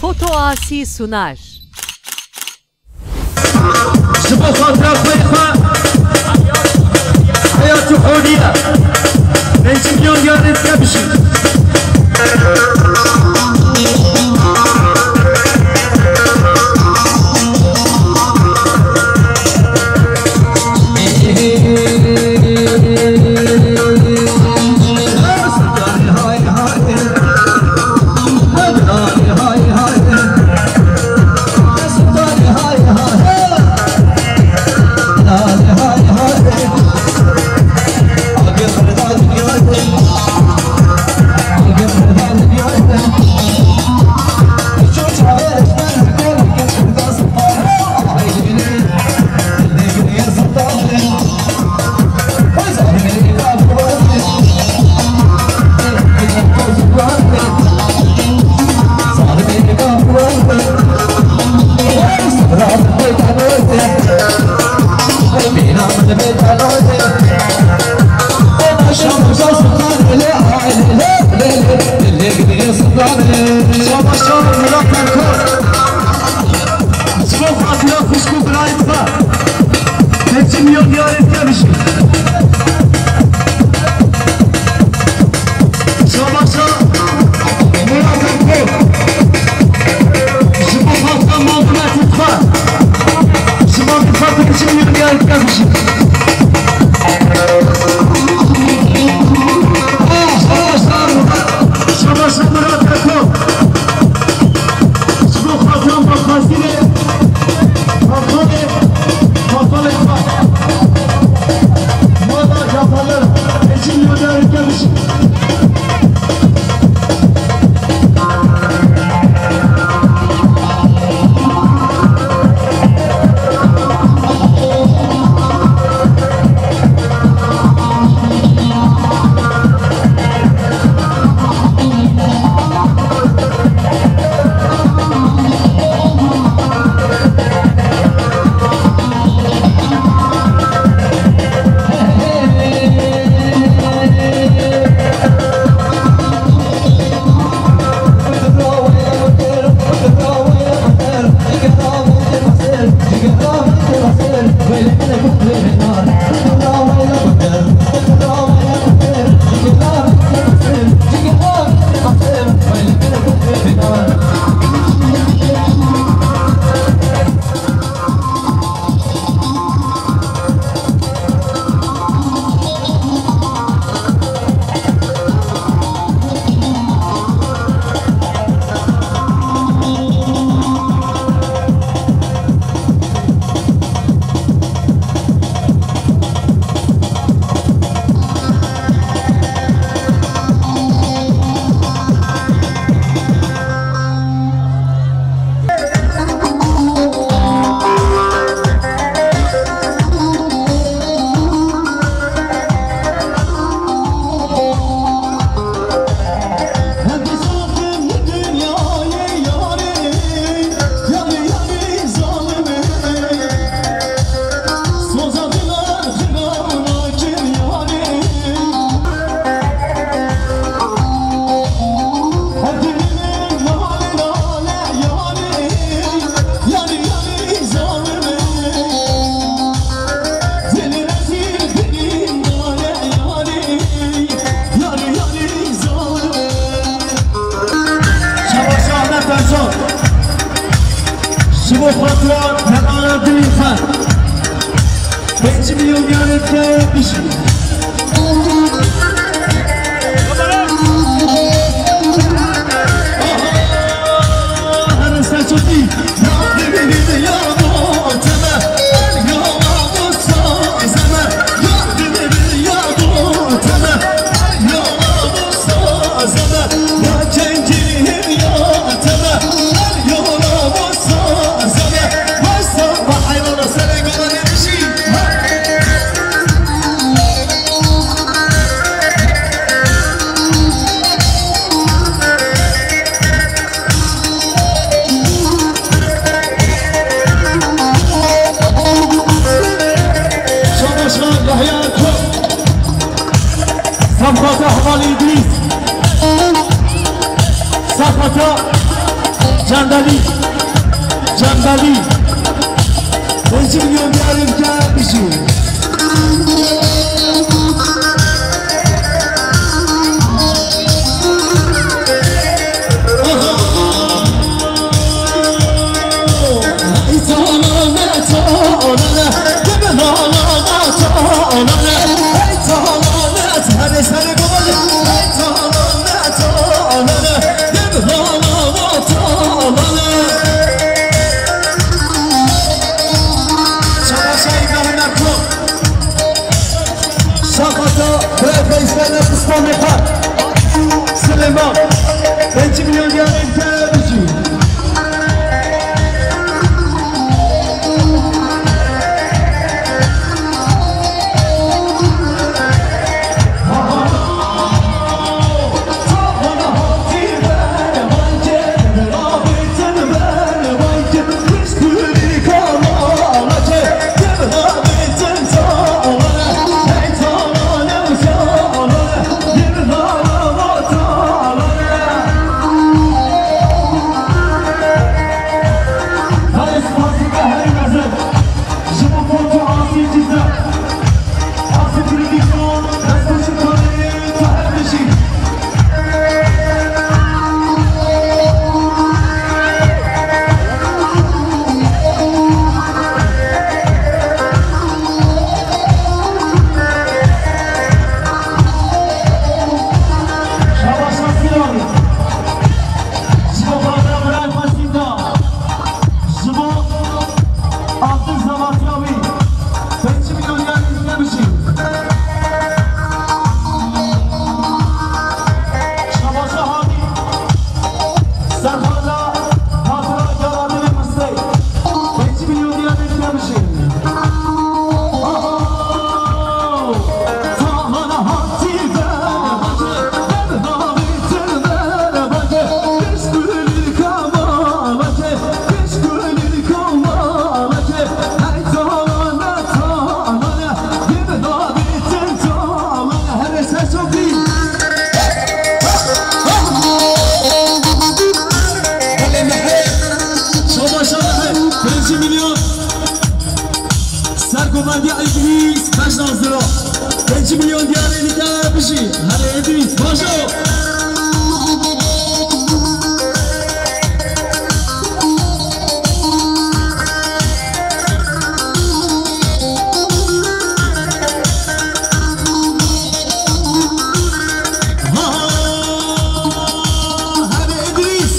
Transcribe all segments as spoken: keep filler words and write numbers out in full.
Foto Asî sunar. Ji bo xatira xwe xwe heyat û holiye. Pêncî milyon diyarê dike bijî. Şaba şaba Murat Erkol. Ji bo xatira xwişk û birayê xwe. Pêncî milyon diyarê dike bijî. Şaba şaba Murat Erkol. Ji bo xatira maldûmetê xwe. Ji bo xatira pêncî milyon diyarê dike bijî. Şaba şaba Murat Erkol. Ji bo xatira Mexazîrê, Xafalê, Xafalê xwe. Mala Xafalê, Ecîl Yodarî Kevişî. Şaba Şahmet Ercan. Ji bo xatira hemana dilê xwe. Pêncî milyon diyarê dike bijî. Candalî, Candalî. Pêncî milyon diyarê bike, bijî. Şabaşa İbrahim Erkok. Şafaka Brefeysene Kıstan Mehmet Süleyman. Pêncî milyon diyarê bike, bijî. Ji bo foto asî Cizre. Asî prodüksiyon, destxweşik Xwedê, Taher Beşîr. Şabaş Asî Ravî. Ji bo xwe birayê xwe sînda. Ji bo Abdul Zevat Yawî, pêncî milyon diyarê bike, bijî. Şabaşa Hamî, serxala hatira Geladinê Mistê, pêncî milyon diyarê bike, bijî. Aho! Şabaş, şabaş, pêncî milyon. Sergovendiya Îdrîs Beşnaz Dilo. Pêncî milyon diyarê dike, bijî. Herê Îdrîs, bajo. Ha, ha, herê Îdrîs.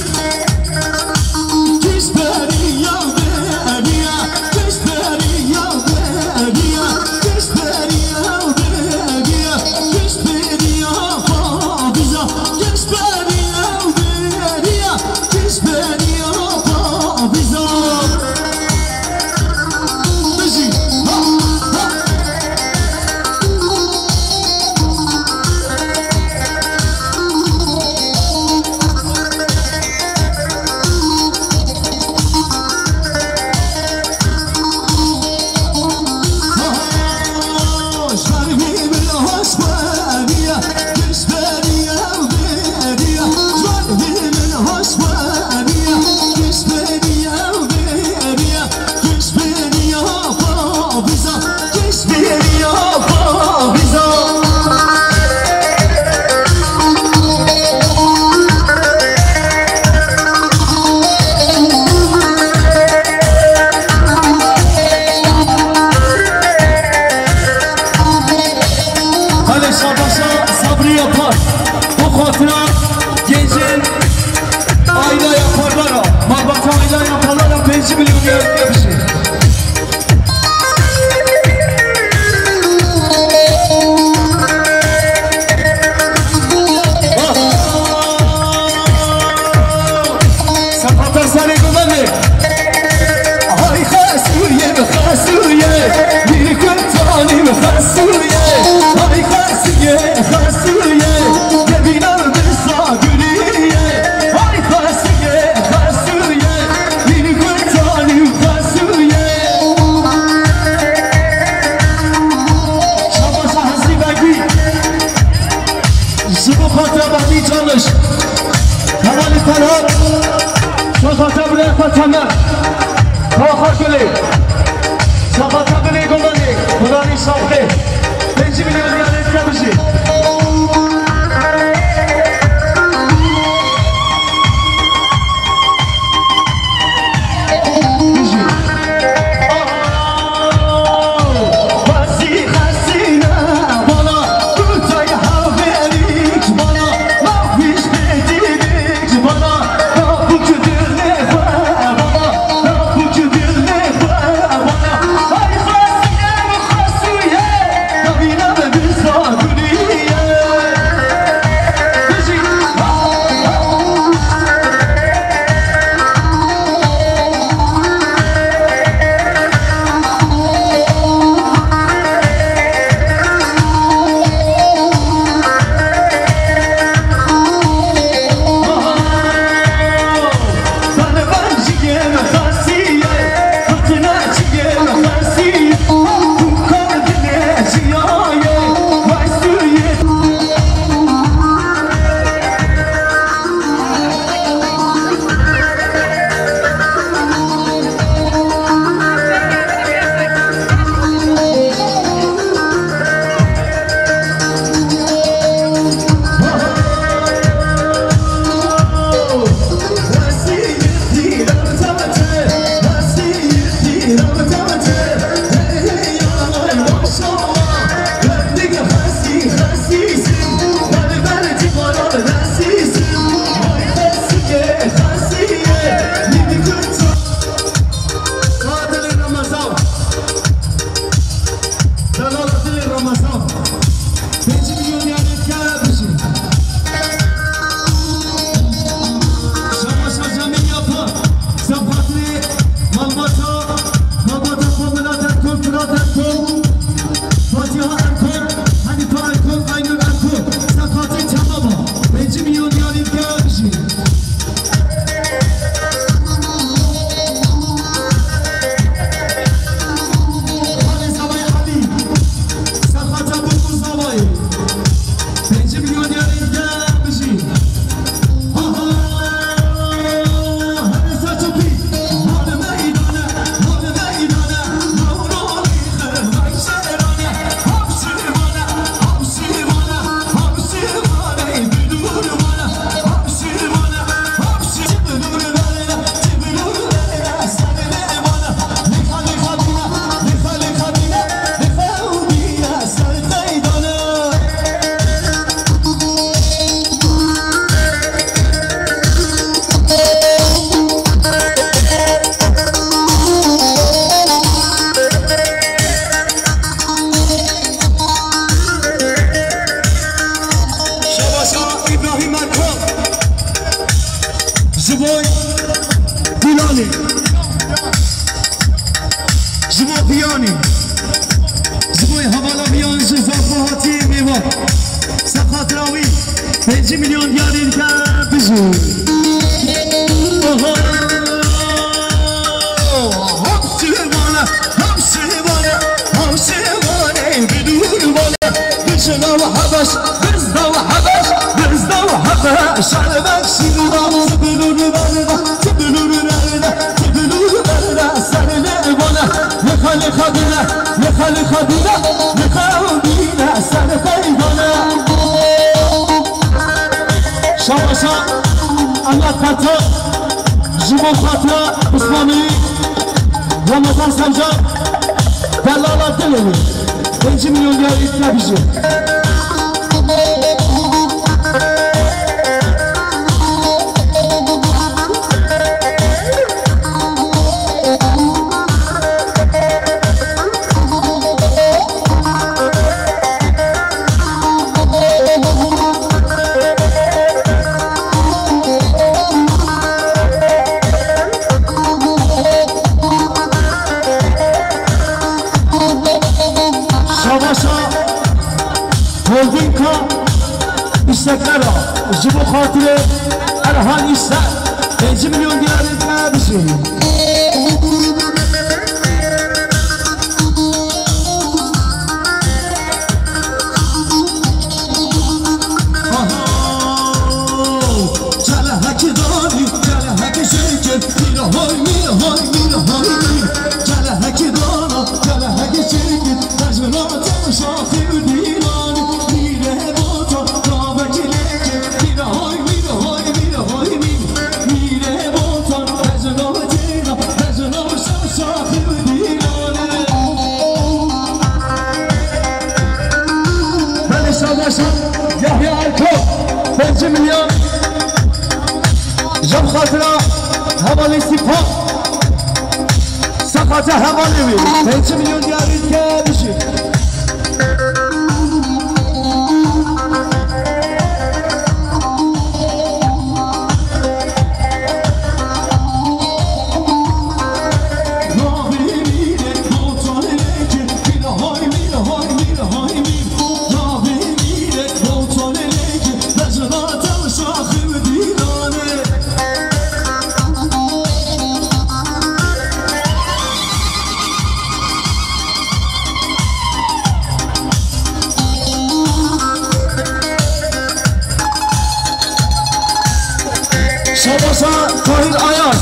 Safa Tebilê, Safa Tebilê. Safa Tebilê, Gulanê, Gulanê Saxlê. Pêncî milyon diyarê dike bijî. Kadilê Ramazan. Delala dilê Ramazan. Pêncî milyon diyarê dike bijî. Şabaşa cemê yapa. Ser xatirê malbata, malbata xwe Milat Erkol, Firat Erkol, Fatiha Erkol, Henifa Erkol, Aynur Erkol. Ser xatirê çemama. Pêncî milyon diyarê dike bijî. Halê Zavayê Elî, Sexata Bûk û Zavayê. Pêncî milyon diyarê dike bijî. Ha, ha, herê ser çepî. Mali meydane, mali meydane. Mewla Xirvay Şerane. Hop Şirvane, hop Şirvane, hop Şirvane. Bidur mane, hop Şirvane, hop Şirvane. Şabaşa Îbrahîm Erkan. Ji bo Dîlanê, ji bo Viyanê, ji bo hevala Viyan ji Zaxo hatiye mêvan. Ser xatira wî pêncî milyon diyarê dike bijî. Oho! Hop şêvane, hop şêvane, hop şêvane, bidur vane. Bijina we hebeş, bizda we hebeş, bizda we hebeş. Şermek şîra, tibilur berda, tibilur berda, tibilur berda. Ser lê vane, lexa lexa bine, lexa lexa bine, lexa bine. Ser xeybane. Şabaşa Ahmet Kartal, ji bo xatira Osmanî, Ramazan Sancar, delala dilê wî. Pêncî milyon diyarê dike bijî. Şabaşa Holdinga Îşsekera, ji bo xatirê Erhan Îşsek, pêncî milyon diyarê dike bijî. Aha! Çele hekî danî, çele hekî şekil. Xatira hevalê Sîpa. Sexata hevalê wî. Pênc milyon diyarî dike, bijî. Şabaşa Tahir Ayaz,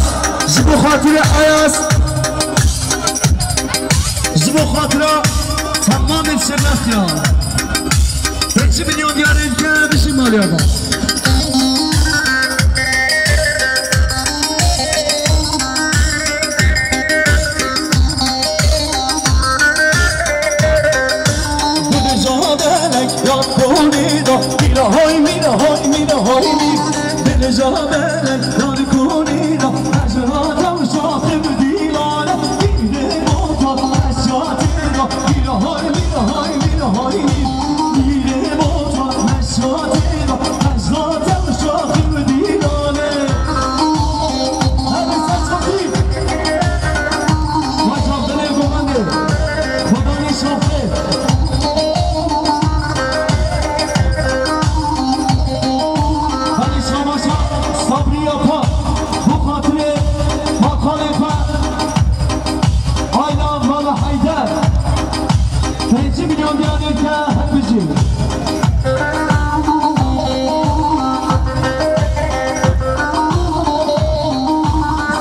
ji bo xatirê Ayaz, ji bo xatira temamên Şirnexya. Pêncî milyon diyarê dike, bijî maliya me. Sabriya xwe, bi xatirê makalê xwe, Ayla Mala Heyder, pêncî milyon diyarê dike, her bijî.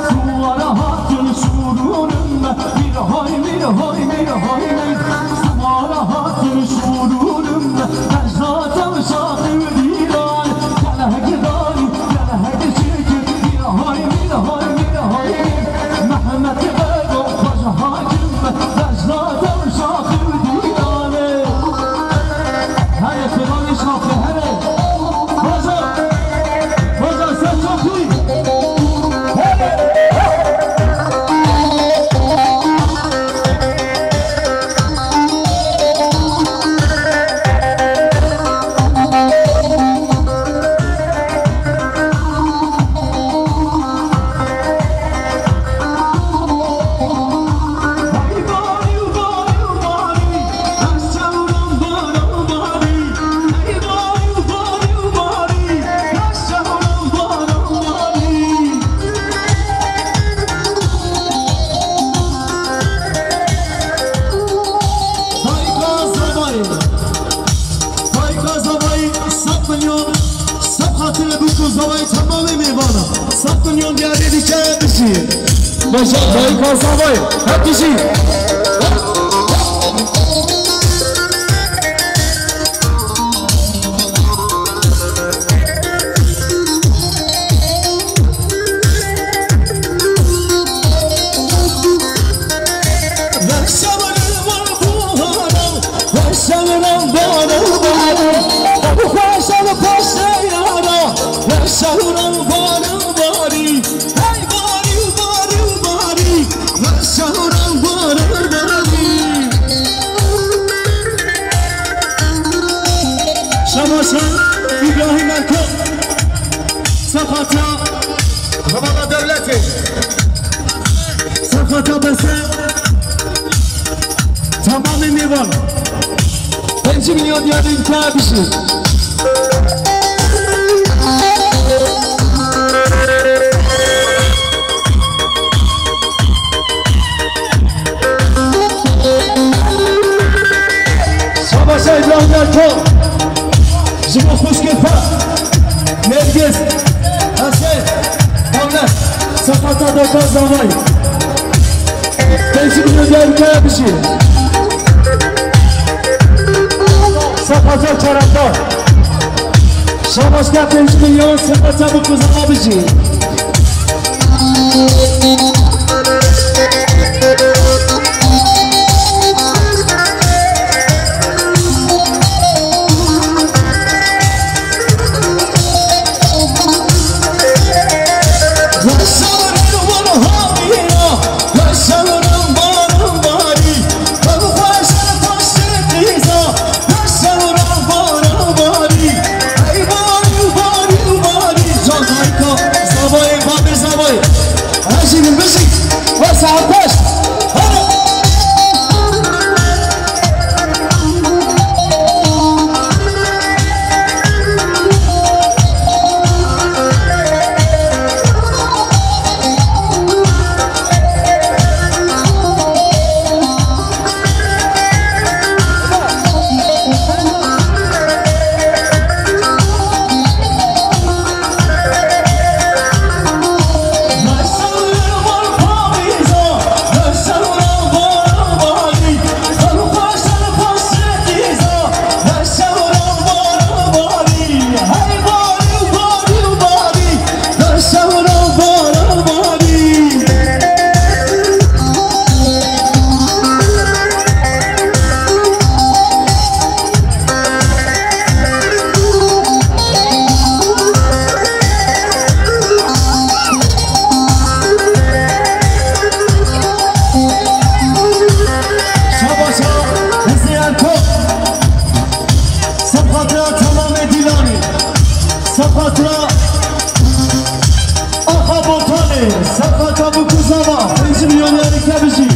Sumara hatin şûrûnim me, mîr hay, mîr hay, mîr hay, mîr. Sumara hatin şûrûnim me, Mehmet Bego, Xwezî Hakim, Behzat Ewşaxî û Dîlanê. Hele Xwedayê şaxê, hele. Baza, baza ser çapî. Hele. Dayika Zavayê. Dayika Zavayê sed milyon, sed xatirê bûk û Zavayê temamê mêvana. Sed milyon diyarê dike, bijî. Baş, dayika Zavayê, hep bijî. Şabaşa İbrahim Erkal. Sefata Hevala Dewletê. Sefata Bese. Tamamê mêvan. Pêncî milyon diyarê dike, bijî. Şabaşa İbrahim Erkal. Ji bo xwişkê xwe Nergis, Hesen, Ewles, sefata Dayika Zavayê. Pêncî milyon diyarê dike, bijî. Sefata Çeremdar. Şabaşka pêncî milyon, sefata bûk û Zava, bijî. Serqa Çavûk û Zava, pêncî milyon yarî hebijî.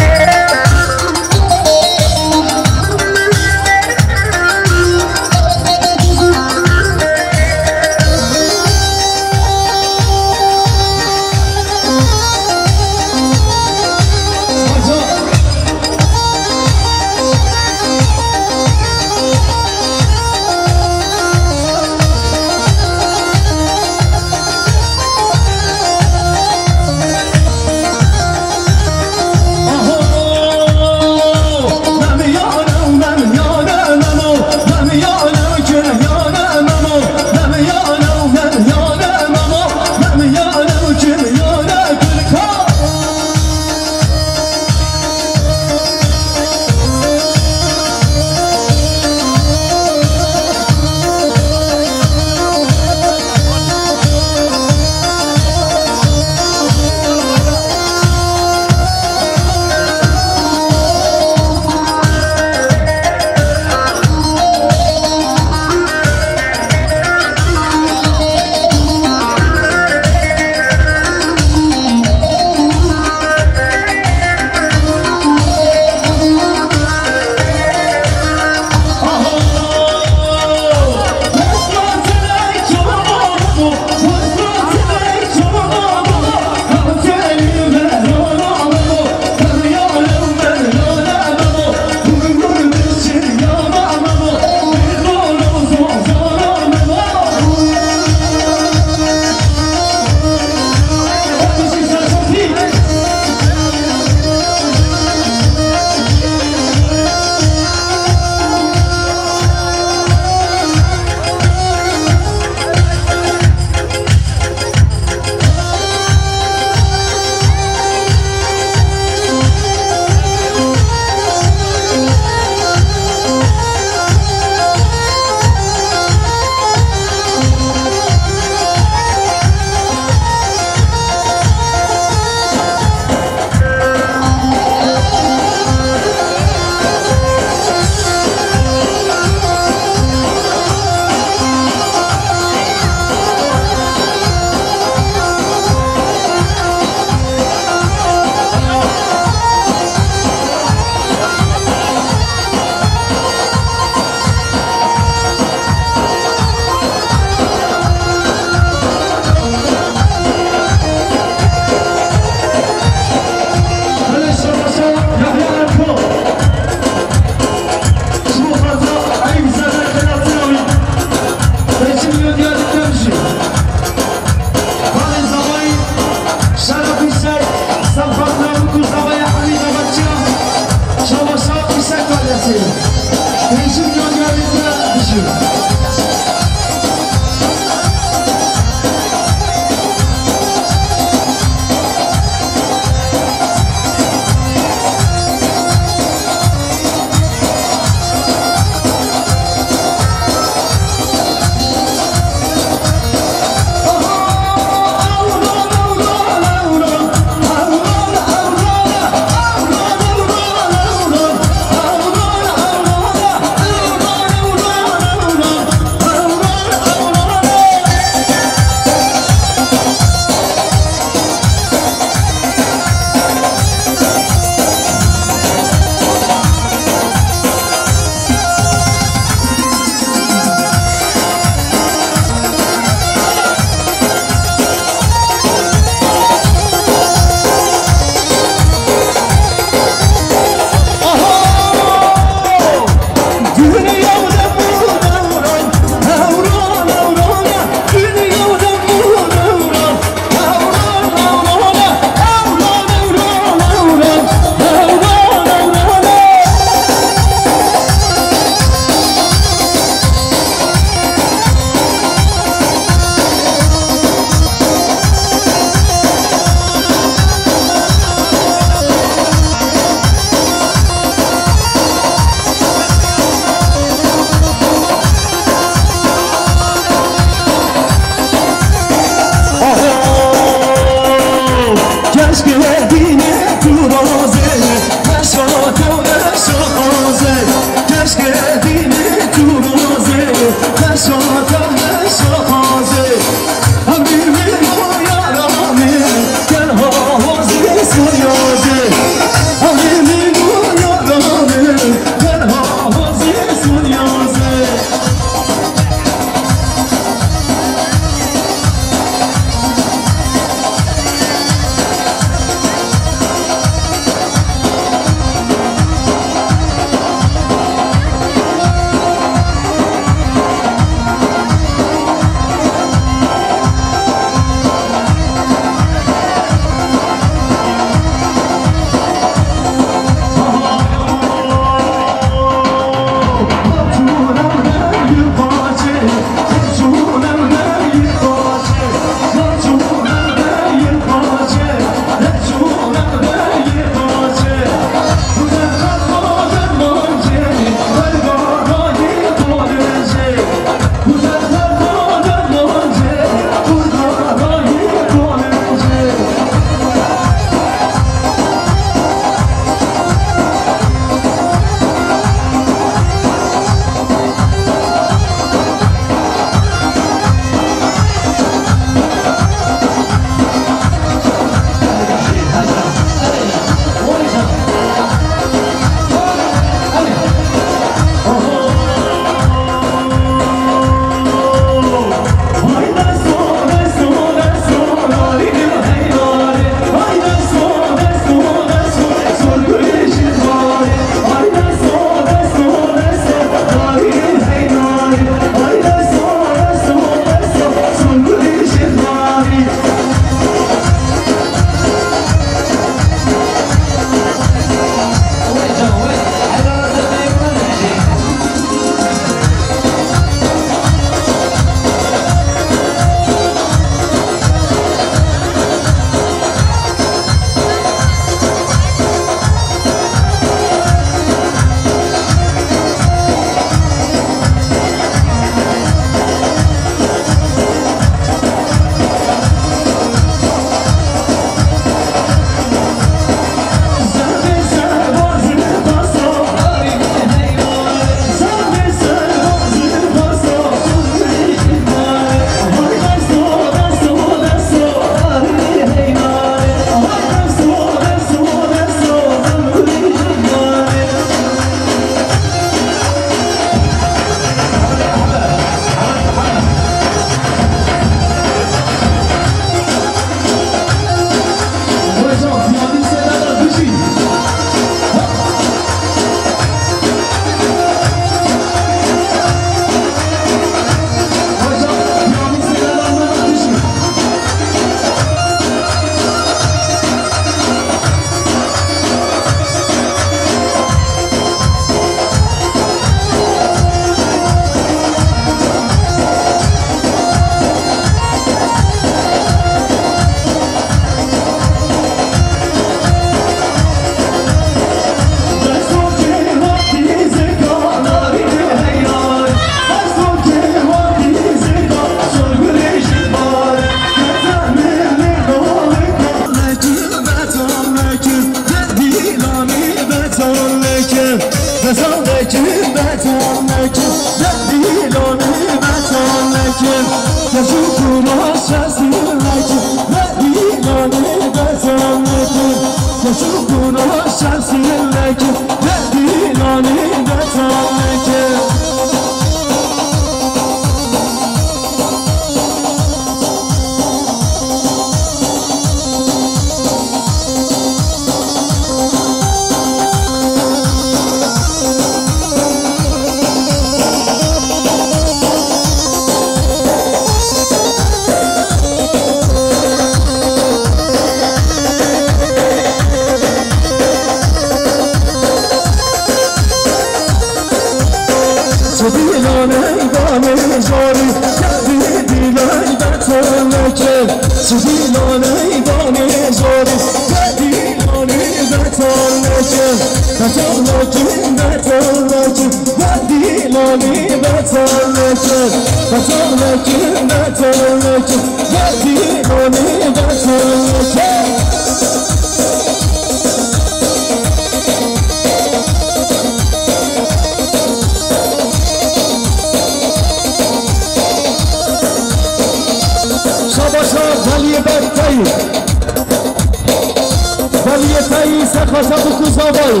Beliyê tayî serxaça bi kuzavayê.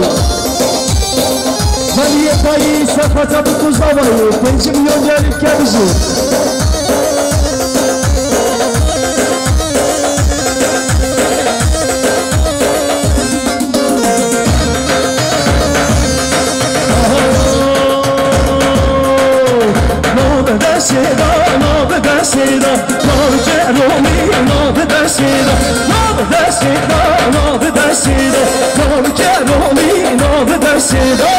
Beliyê tayî serxaça bi kuzavayê. Pêncî milyon diyarî bike bijî. Nav destê de, nav destê de, nav keromî, nav destê de, nav destê de, nav destê de, nav keromî, nav destê de.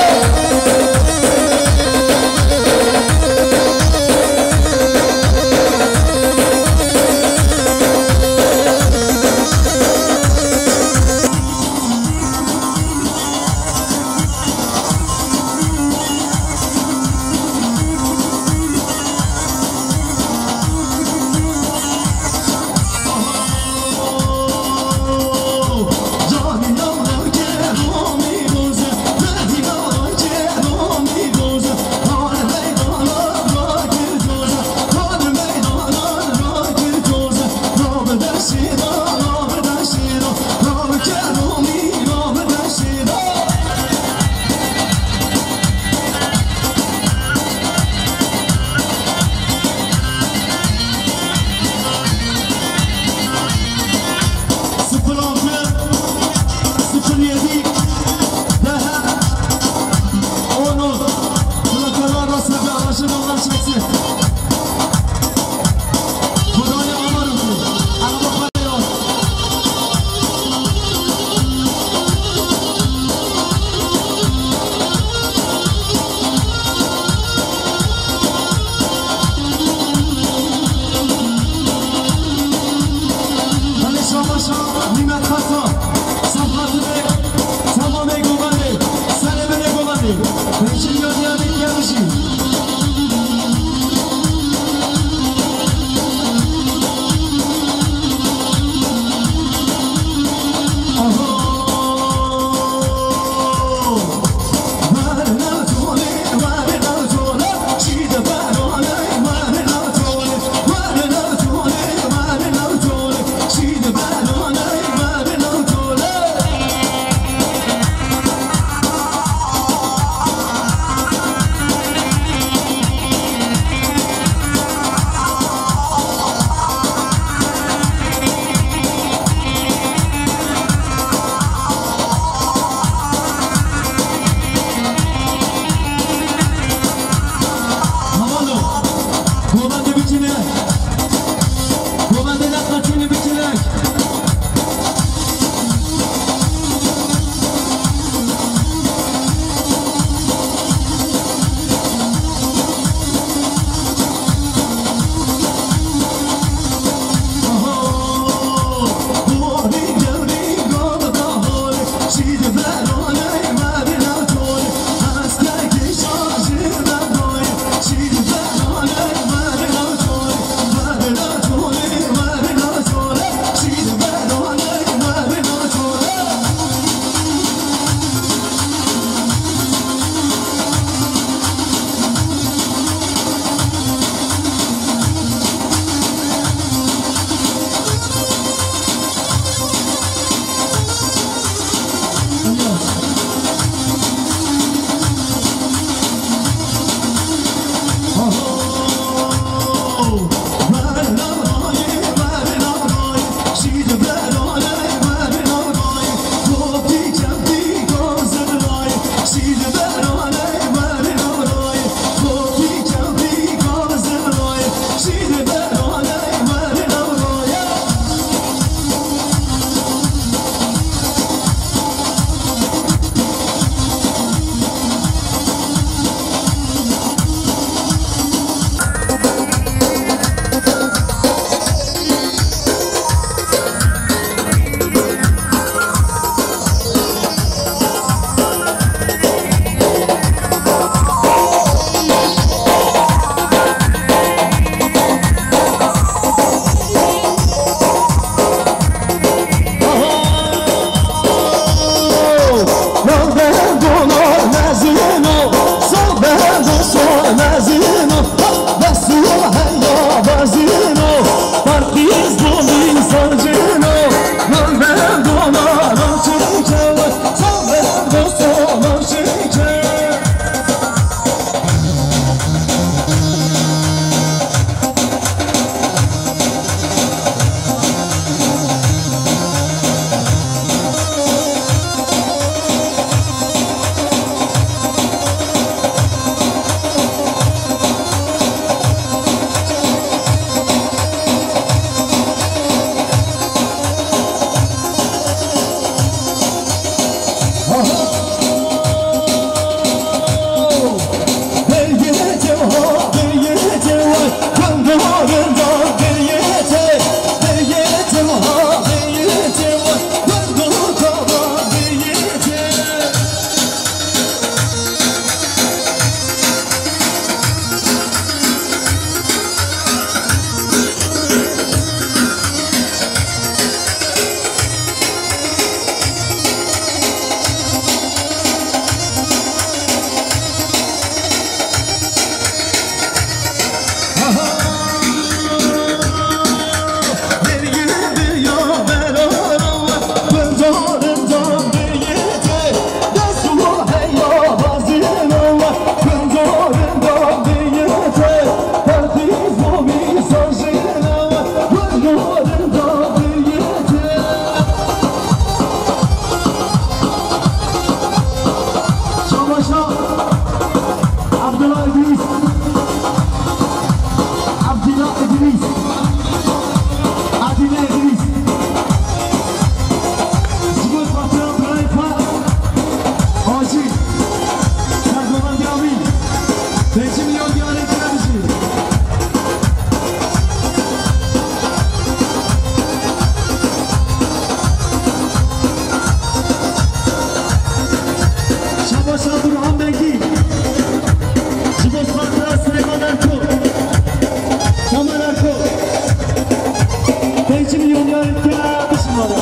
Pêncî milyon diyarê te bişimare.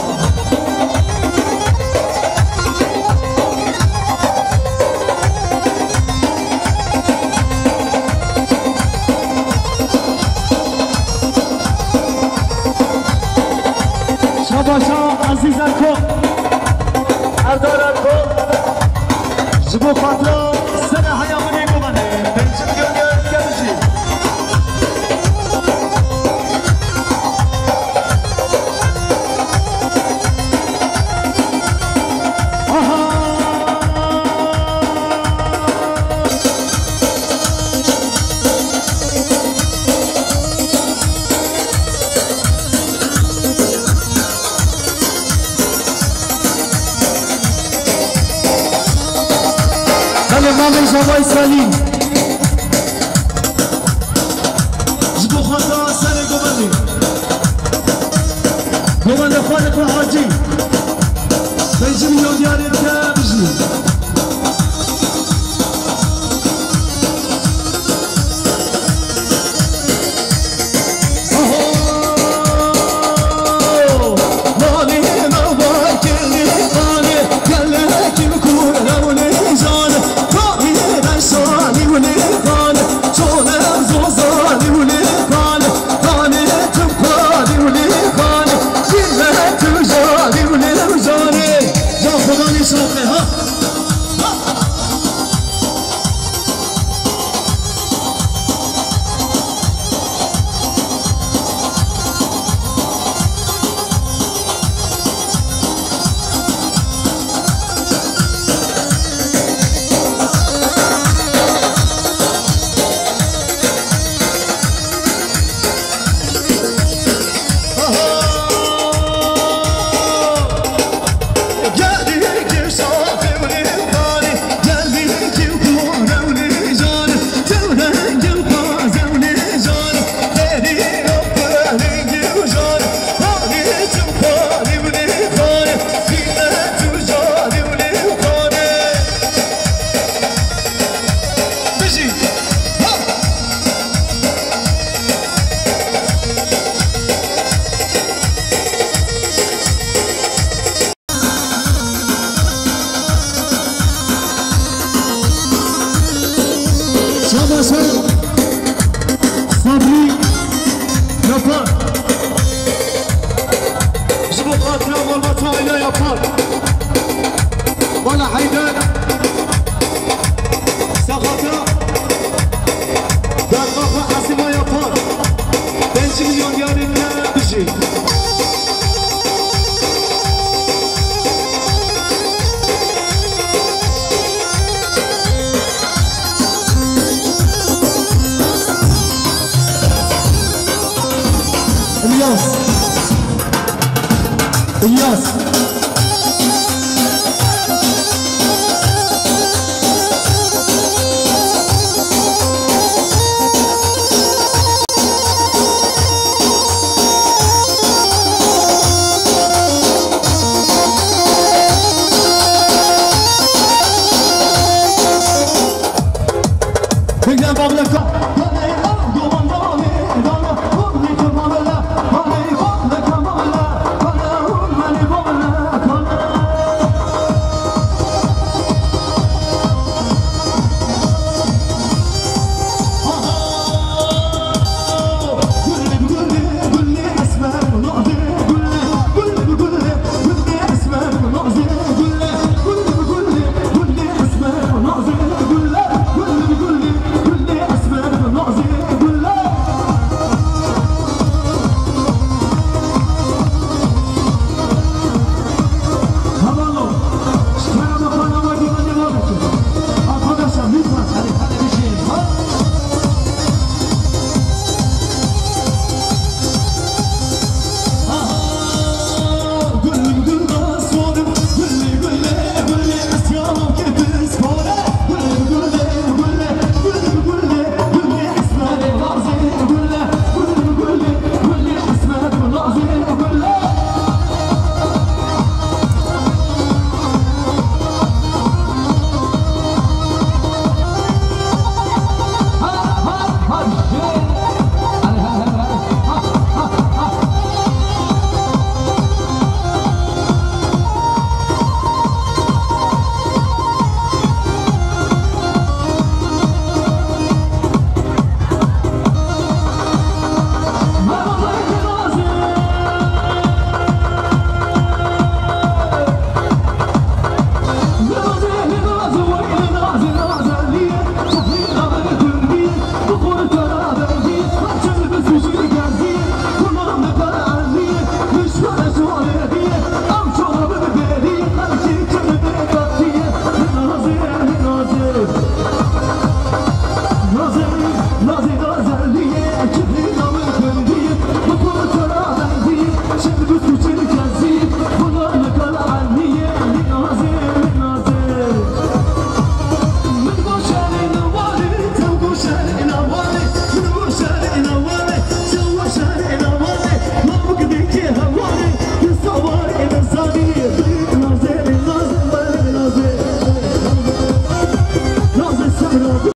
Şabaşa Ezîz Erko, Erdal Erko, ji bo xatira serê heya min ê guvenê, pêncî milyon diyarê te bijî. Belê, mamê Java Îsraîlî. Ji bo xata serê govendê. Govende Xaliq û Hacî. Pêncî milyon diyarê te bijî. Şabaş Sabrî Yapar. Ji bo xatira malbata Ayla Yapar. Mala Heyder. Saxata. Berxaxa Esîma Yapar. Pêncî milyon diyarê te bijî. İlyas. İlyas.